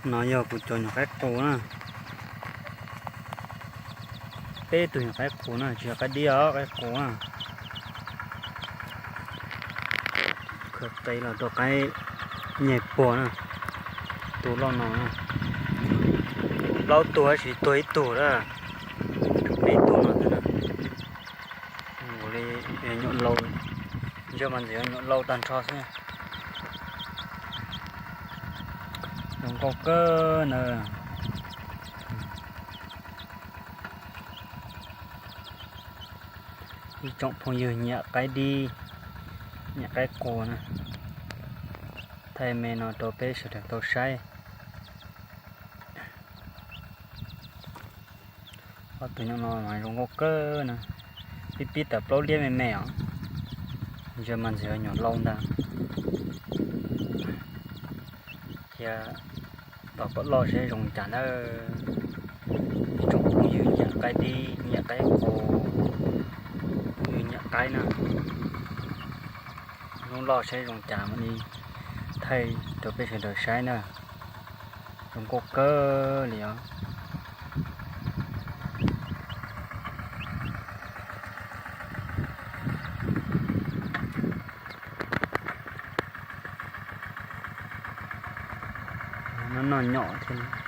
No yog kuv cov nyuam qaib qus na. Peb tug nyuam qaib qus na, tsis yog qaib dib os, qaib qus na. Khaws qe los rau qaib nyeg puag na. Tus loj no na, plaub tug tab sis tuag ib tug lawm, tshuav peb tug no xwb na. Ua li nyuam lau, ntsia mas ntxim yuav nyuam lau tag nrho xwb. Zoo nkauj kawg na. Ib tsoom phooj ywg nyiam qaib dib, nyiam qaib qus na, thaij me no rau peb sawv daws tau saib. Ob tug nyuam no mas zoo nkauj kawg na, pib pib tawm plaub liab me me os, ntsia mas ntxim yuav nyuam lau ntag. Cia tos kom loj seb zoo cas na. Ib tsoom phooj ywg nyiam qaib dib nyiam qaib qus, phooj ywg nyiam qaib na, hnub loj seb zoo cas mam li thaij rau peb sawv daws saib na. Zoo nkauj kawg li os. Noj noj nyom thiab.